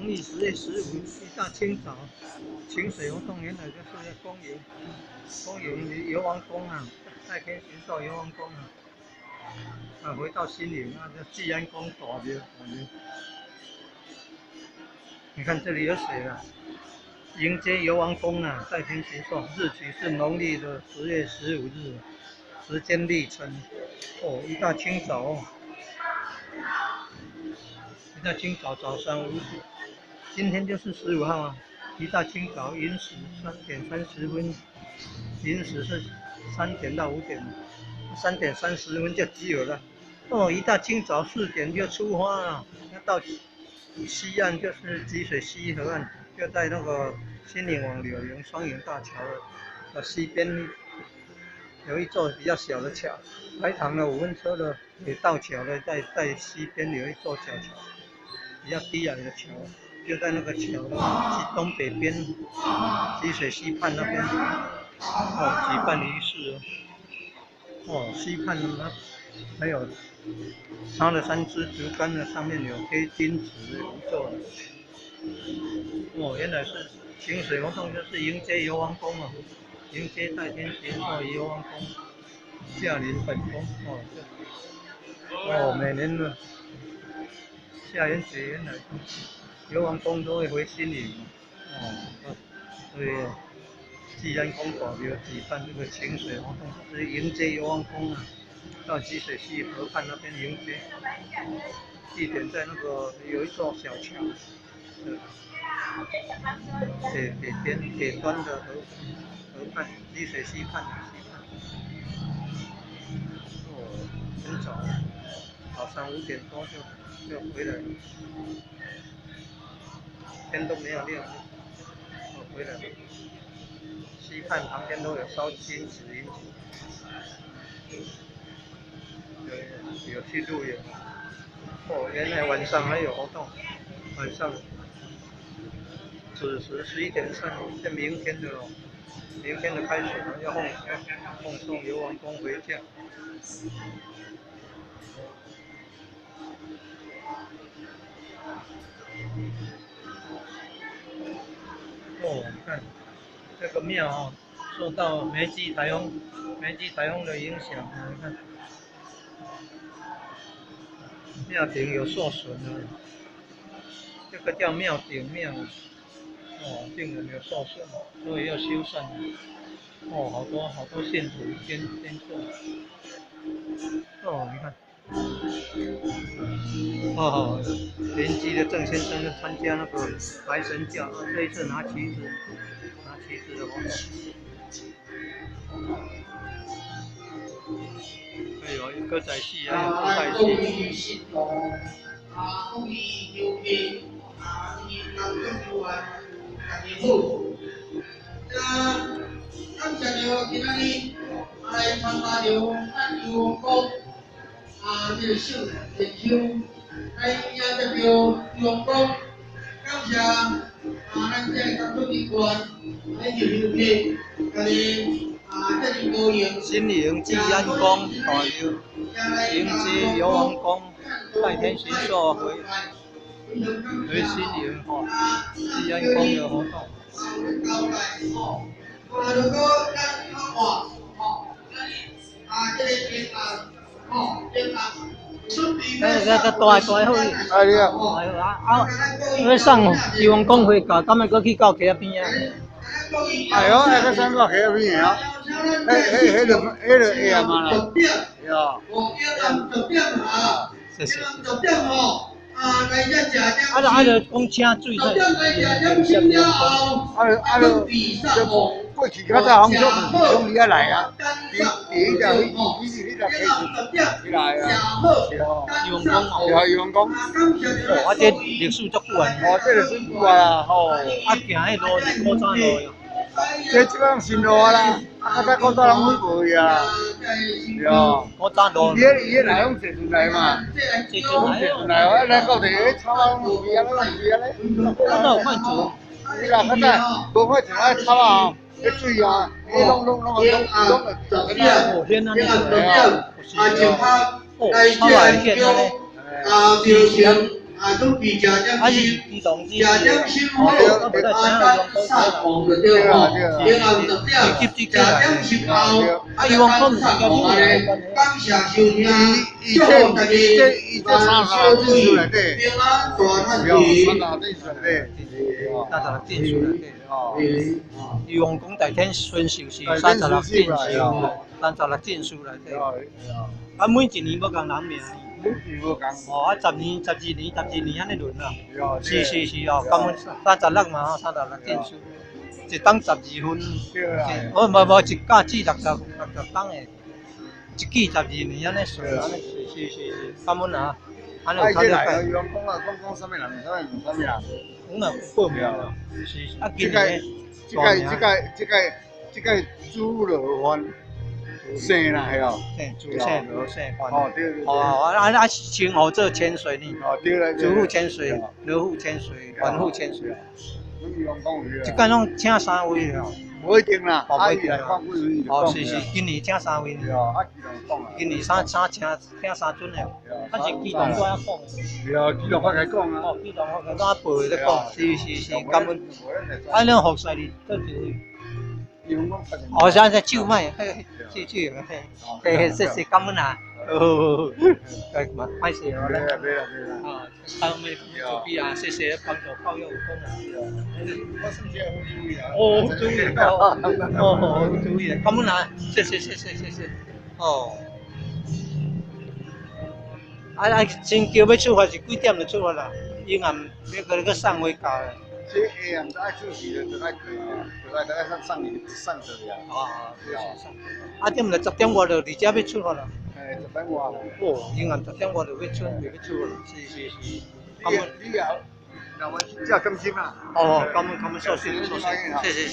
农历10月15，一大清早，请水活动原来就是在恭迎，恭迎游王公啊，代天巡狩游王公啊，啊，回到新营啊，这济安宫大庙，大庙。你看这里有水了，迎接游王公啊，代天巡狩，日期是农历的10月15日，时间立春，哦，一大清早哦。一大清早早上5点，今天就是15号啊。一大清早寅时3点30分，寅时是3点到5点，3点30分就集合了。哦，一大清早4点就出发了，要到西岸，就是吉水溪河岸，就在那个新营往柳营双营大桥的西边，有一座比较小的桥，排糖的五分车的也到桥了，在西边有一座小桥。比较低矮的桥，就在那个桥的东北边，吉水溪畔那边，哦，举办仪式哦，哦，溪畔呢，还有插了3支竹竿的，上面有贴金纸做的。哦，原来是请水活动，就是迎接游王公啊，迎接代天巡狩游王公驾临本宫哦，哦，每年的。下元节原来游王公都会回新营，哦，所以济安宫大庙举办这个请水活动，就是迎接游王公啊，到吉水溪河畔那边迎接。地点在那个有一座小桥，北北边北端的河畔，吉水溪畔西畔。哦，很早，早上5点多就回来了，天都没有亮，我回来了。溪畔旁边都有烧金纸银纸，有去露营。哦，原来晚上还有活动，晚上子时11点3，这明天的咯，明天的开始了，要奉送游王公回家。哦，你看这个庙哦，受到梅季台风的影响啊，你看庙顶有受损了，这个叫庙顶庙，哦，顶顶有受损，所以要修缮。哦，好多好多信徒捐赠。哦，你看。哦，邻居的郑先生就参加那个白神教，这一次拿旗子，拿旗子的活动。哎呦，歌仔戏啊，布袋戏。啊，各位游客，啊，各位观众朋友，大家好。啊，感谢著今仔日来参加著咱游王宫。啊，这个圣莲香来迎接著游王公，感谢啊，咱这个工作人员，咱这游客，大家啊，这么高兴。新营济安宫大庙迎接游王公代天巡狩回新营吼，济安宫的活动。啊，如果咱较晚吼，啊，这个平安。哎，个大大好，哎呀，啊，要送游王公回家，敢会阁去到溪仔边啊？哎呦，那个送到溪仔边啊？迄就会啊嘛啦，对啊。谢谢。啊，就讲请水才。啊就，这过去较早风速是从伊遐来啊，伫伫迄条伊是迄条溪起来啊，游王公哦，对啊，游王公。哦，啊，这历史足久啊。哦，这历史久啊，吼。啊，行彼路是古早路哟。这这摆新路啊啦，啊，较早古早拢无去啊。对啊。古早路。伊迄来拢坐船来嘛。坐船来。坐船来，啊，来到地迄草仔拢无去啊，拢去啊咧。啊，哪有看船？你若较早无看船啊草啊，迄水啊，迄拢会哦，天啊，啊，哦，草仔会现安尼。啊，庙城。啊，準備食點啊是心，機動食點心好，啊，等送王就對吼，然後10點，食點心後，啊，等送王按呢，感謝收聽，祝福大家萬事如意，平安大趁錢。三十六進士內底。禹王宮大天巡壽是三十六進士，三十六進士內底。啊，每一年無仝人名。哦，啊，10年、12年、十二年按呢輪啊。是是是哦，感恩三十六嘛，三十六進士，一冬十二分。哦，無無，一甲至60冬的，一季十二年按呢算，按呢是是是，感恩啊。按呢有較了解。禹王宮啊，講講啥物人，啥物人，啥物人。阮也有報名啊。是啊，今年。這個朱羅藩姓啦，係哦。姓朱姓羅姓藩。哦，對對對。哦，啊啊，稱呼做千歲呢。哦，對啦。朱富千歲，羅富千歲，范富千歲。一屆攏請三位哦。無一定啦，無一定啦。哦，是是，今年請三位。哦，啊，講啊。今年三三請請三尊的，啊是機動我遐講的。是啊，機動我來講啊。哦，機動我來報咧講，是是是，感恩。啊，恁服侍你倒一位？哦，啥只手賣，嘿，手手，嘿，嘿，謝謝感恩啊。哦，嘛，歹勢哦。袂啦袂啦袂啦。啊，他們準備啊，謝謝幫助教育有功啊。我算是好主意啊。哦，好主意哦，哦，好主意，感恩啊，謝謝謝謝謝謝。哦。啊啊，新橋欲出發是幾點就出發啦？永暗欲閣閣送回家啦。這下暗愛出去就愛過啊，就愛就愛送送伊送倒去啊。哦，啊，點就10點外就佇遮欲出發啦。嘿，10點外。哦，永暗10點外就欲出，就欲出發啦。是是是。你也，那我食點心啊。哦，感恩感恩，謝謝謝謝謝謝。